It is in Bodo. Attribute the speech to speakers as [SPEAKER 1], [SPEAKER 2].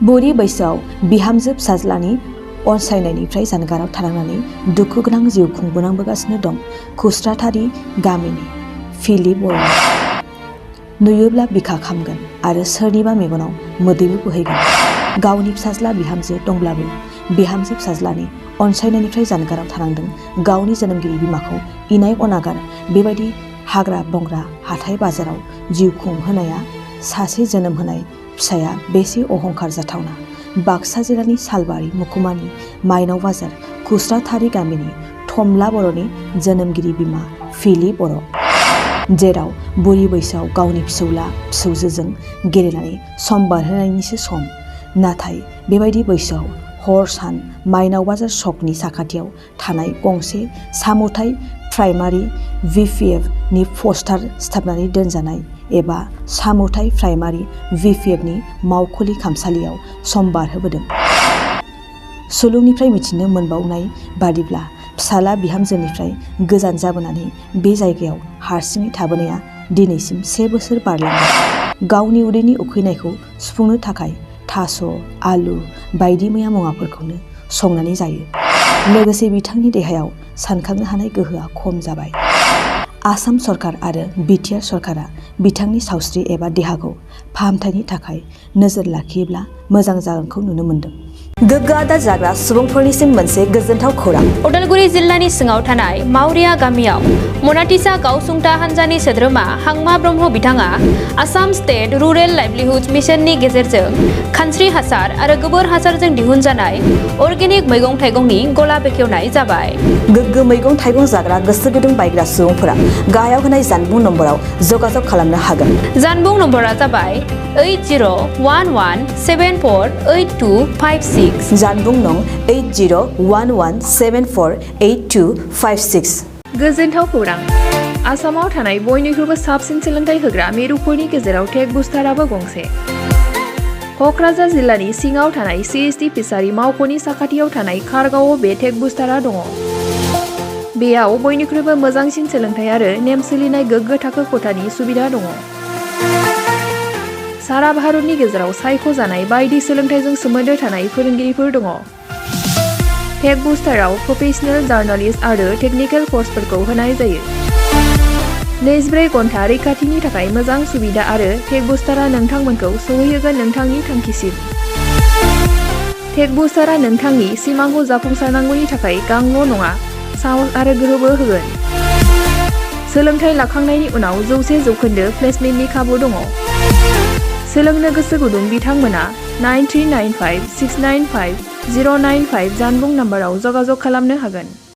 [SPEAKER 1] बुरि बैसोआव बिहामजो फिसाज्लानि अनसायनायनिफ्राय जानगाराव थानांनानै दुखु गोनां जिउ खुंबोनांबोगासिनो दं खुस्राथारि गामिनि फिलिप बर'। नुयोब्ला बिखा खामगोन आरो सोरनिबा मेगनाव मोदैबो बोहैगोन। गावनि फिसाज्ला बिहामजो दंब्लाबो बिहामजो फिसाज्लानि अनसायनायनिफ्राय जानगाराव थानांदों। गावनि जोनोमगिरि बिमाखौ इनाय अनागार बेबायदि हाग्रा बंग्रा हाथाय बाजाराव जिउ खुंहोनाया सासे जोनोम होनाय फिसाया बेसे अहंखार जाथावना। बाक्सा जिल्लानि सालबारि मुखुमानि माइनाव बाजार खुस्राथारि गामिनि थमला बर'नि जोनोमगिरि बिमा फिलिप बर'। जेराव बुरि बैसोआव गावनि फिसौला फिसौजोजों गेलेनानै सम बारहोनायनिसो सम। नाथाय बेबायदि बैसोआव हर सान माइनाव बाजार सकनि साखाथियाव थानाय गंसे सामुथाइ प्राइमारि VPF नि पस्टार सिथाबनानै दोनजानाय एबा सामुथाइ प्राइमारि VPF नि मावखुलि खामसालियाव सम बारहोबोदों। सुलुंनिफ्राय मिथिनो मोनबावनाय बादिब्ला फिसाला बिहामजोनिफ्राय गोजान जाबोनानै बे जायगायाव हारसिङै थाबोनाया दिनैसिम 1 बोसोर बारलांबाय। गावनि उदैनि उखैनायखौ सुफुंनो थाखाय थास', आलु बायदि मैया मुवाफोरखौनो संनानै जायो। लोगोसे बिथांनि देहायाव सानखांनो हानाय गोहोआ खम जाबाय। आसाम सरकार आरो बिटिआर सरकारा बिथांनि सावस्रि एबा देहाखौ फाहामथायनि थाखाय नोजोर लाखियोब्ला मोजां जागोनखौ नुनो मोन्दों। गोग्गो आदार जाग्रा सुबुंफोरनिसिम मोनसे गोजोनथाव खौरां।
[SPEAKER 2] उदालगुरि जिल्लानि सिङाव थानाय मावरिया गामियाव मनाटिसा गावसुंथा हान्जानि सोद्रोमा हांमा ब्रह्म बिथाङा आसाम स्टेट रुरेल लाइभलिहुड मिशननि गेजेरजों खानस्रि हासार आरो गोबोर हासारजों दिहुनजानाय अर्गेनिक मैगं थाइगंनि गला बेखेवनाय जाबाय।
[SPEAKER 1] गोग्गो मैगं थाइगं जाग्रा गोसो गुदुं बायग्रा सुबुंफोरा गाहायाव होनाय जानबुं नम्बराव जगाजग खालामनो हागोन।
[SPEAKER 2] जानबुं नम्बरा जाबाय 8011748256।
[SPEAKER 1] जानबुं नं 8011748256।
[SPEAKER 3] गोजोनथाव खौरां। आसामाव थानाय बयनिख्रुइबो साबसिन सोलोंथाइ होग्रा मिरुफोरनि गेजेराव टेक बुस्टाराबो गंसे। क'क्राझार जिल्लानि सिङाव थानाय CST फिसारि मावख'नि साखाथियाव थानाय खारगावआव बे टेक बुस्टारा दङ। बेयाव बयनिख्रुइबो मोजांसिन सोलोंथाइ आरो नेम सोलिनाय गोग्गो थाखो खथानि सुबिदा दङ। सारा भारतनि गेजेराव सायख'जानाय बायदि सोलोंथाइजों सोमोन्दो थानाय फोरोंगिरिफोर दङ। टेक बुस्टाराव प्रफेशनेल जार्नालिस्ट आरो टेकनिकेल कर्सफोरखौ होनाय जायो। 24 घन्टा रैखाथिनि थाखाय मोजां सुबिदा आरो टेक बुस्टारा नोंथांमोनखौ सौहैहोगोन नोंथांनि थांखिसिम। टेक बुस्टारा नोंथांनि सिमांखौ जाफुंसारनांगौनि थाखाय गांल' नङा साहस आरो गोहोबो होगोन। सोलोंथाइ लाखांनायनि उनाव 100% प्लेसमेन्टनि खाबु दङ। सोलोंनो गोसो गुदुं बिथांमोना 9395695095 जानबुं नाम्बाराव जगाजग खालामनो हागोन।